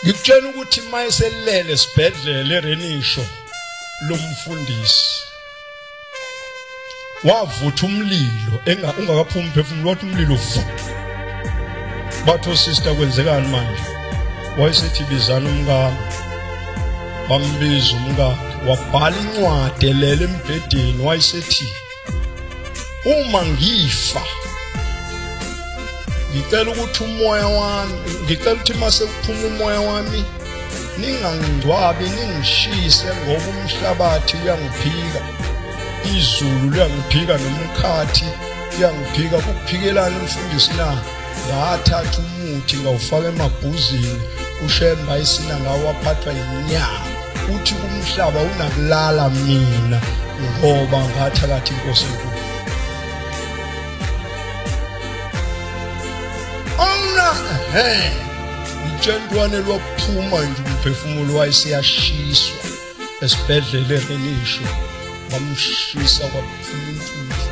Ngikutshela ukuthi mayeselele esibhedlela eRenisho lomfundisi wavutha umlilo ungakaphumi umphefumulo, wathi umlilo vu. Bathi sister kwenzekani manje? Wayesethi bizana umkami. Bambiza umkakhe, wabhala incwadi elele embhedeni, wayesethi uma ngifa ngicela ukuthi umoya wami, ngicela ukuthi mase kuphuma umoya wami ningangingcwabi, ningishise, ngoba umhlabathi uyangiphika, izulu liyangiphika, nomkhathi uyangiphika. Kukuphikelani umfundisi na? Ngathatha umuthi ngawufaka emabhuzini, uShemba isina ngawo waphathwa inyama. Uthi umhlaba unakulala mina ngoba ngathakathi inkosi enkulu. Awuna he itshentwane lwaphuma nje umphefumulo, wayeseyashiswa esibhedlela eRenisho, bamshisa kwaphuma intuthu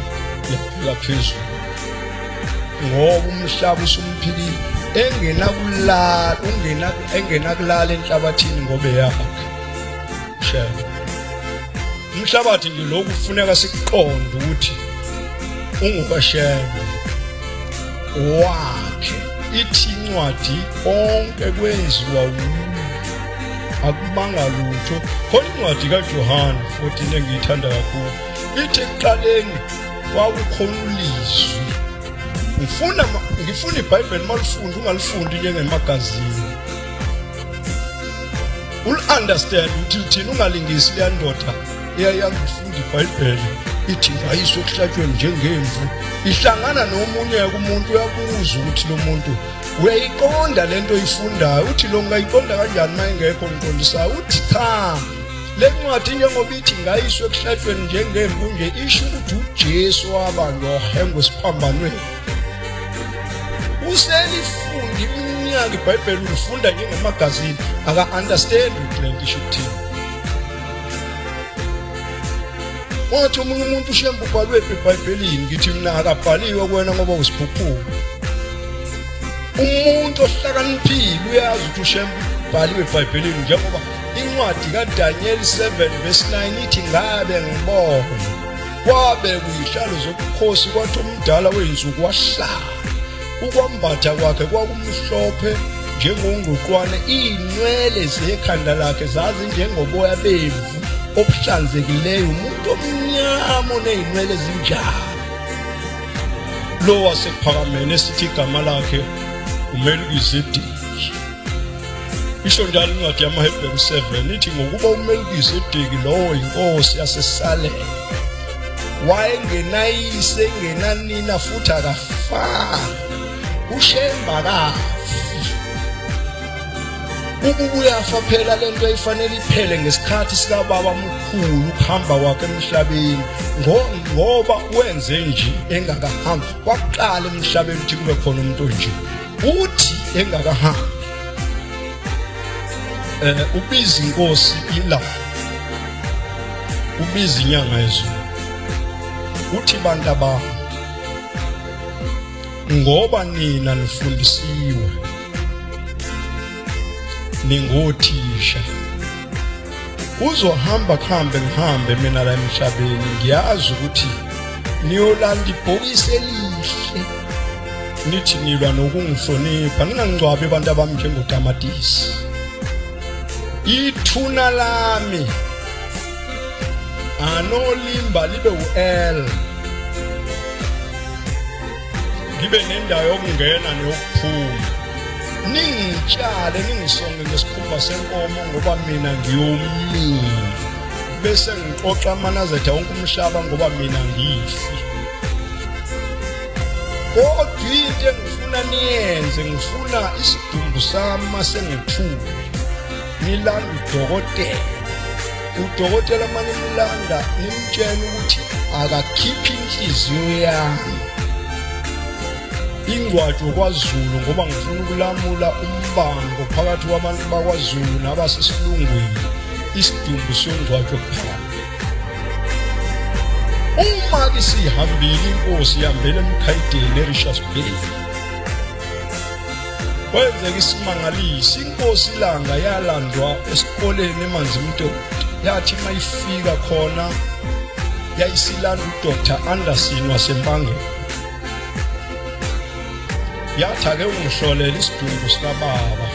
yabheka phezulu, ngoba umhlaba usumphikile, engenakulala engenakulala enhlabathini ngoba eyakhe. Shembe umhlabathi nje lokhu kufuneka sikuqonde ukuthi ungukaShembe wakhe. Ithi incwadi konke kwenziwa wuye, akubanga lutho. Khona incwadi kaJohane 14 engiyithanda kakhulu, ithi ekuqaleni kwakukhona ulizwi. Ngifuna iBhayibheli malifunde, ungalifundi njengemagazini, ul-understand ukuthi lithini, ungalingisi leya ndoda eyayangifunda iBhayibheli ithi ngayiswe ekuhlatshweni njengemvu. Ihlangana nomunye umuntu, uyabuza ukuthi lo muntu uyayiqonda lento oyifundayo, uthi lo ngayiqonda kanjani uma engekho ngiqondisayo? Uthi cha, le ncwadi njengoba ithi ngayiswe ekuhlatshweni njengemvu nje, isho ukuthi uJesu wabanjwa wahengwa esiphambanweni. Uselifunda iminyaka iBhayibheli, ulifunda njengemagazini, aka-understand ukuthi le nto isho ukuthini. Wathi omunye umuntu uShembe ubhalwe eBhayibhelini, ngithi mina akabhaliwe kuwena ngoba usiphuphuka. Umuntu ohlakaniphile uyazi ukuthi uShembe ubhaliwe eBhayibhelini, njengoba incwadi kaDaniel 7 verse 9 ithi ngabe ngibona kwabe kuyihlalo zobukhosi, kwathi umdala weyinsuku wahlala, ukwambatha kwakhe kwakumhlophe njengongqoqwane, iy'nwele zekhanda lakhe zazinjengoboya bemvu obuhlanzekileyo, umuntu omnyama oney'nwele ezinjalo. Lo wasekuphakameni esithi igama lakhe uMelkizedeki. Isho njalo incwadi yamaHebheru 7 ithi ngokuba uMelkizedeki lowo inkosi yaseSalem wayengenayise engenanina futhi akafanga, uShembe akafi. Ukuba uyafa phela lento ayifanele iphele ngesikhathi sikababa mkhulu ukuhamba kwakhe emhlabeni, ngoba wenze nje engakahambi kwaqala emhlabeni ukuthi kube khona umuntu nje uthi engakahambi ubiza inkosi ilanga, ubiza inyanga yezulu, uthi bantu abami ngoba nina nifundisiwe ningothisha, uzohamba kuhambe ngihambe mina la emhlabeni, ngiyazi ukuthi niyolanda ibhokisi elihle, nithi nilwa nokungihlonipha, ningangcwabi abantu abami njengotamatisi. Ithuna lami anolimba libe u-L, ngibe nendawo yokungena neyokuphuma, ningitshale ningisonge ngesikhumba senkomo ngoba mina ngiyomile, bese ngiqoqa amanazetha wonke umhlaba ngoba mina ngifi. Kodwa into engifuna niyenze, ngifuna isidumbu sami masengithule nilanda udokotela. Udokotela manje nimlanda nimtshela ukuthi akakhiphe inhliziyo yami ingcwatshwe kwaZulu, ngoba ngifuna ukulamula umbango phakathi kwabantu bakwaZulu nabasesilungwini. Isidumbu siyongcwatshwa kuphela. Uma ke sihambile inkosi ihambele emkhayideni eRichards Bay, Kwenzeka isimangaliso, inkosi ilanga yalandwa esikoleni eManzimtoti. Yathi mayifika khona yayisilanda uDr Anderson waseMpangeni. Yathi ake ungihlolela isidumbu sikababa.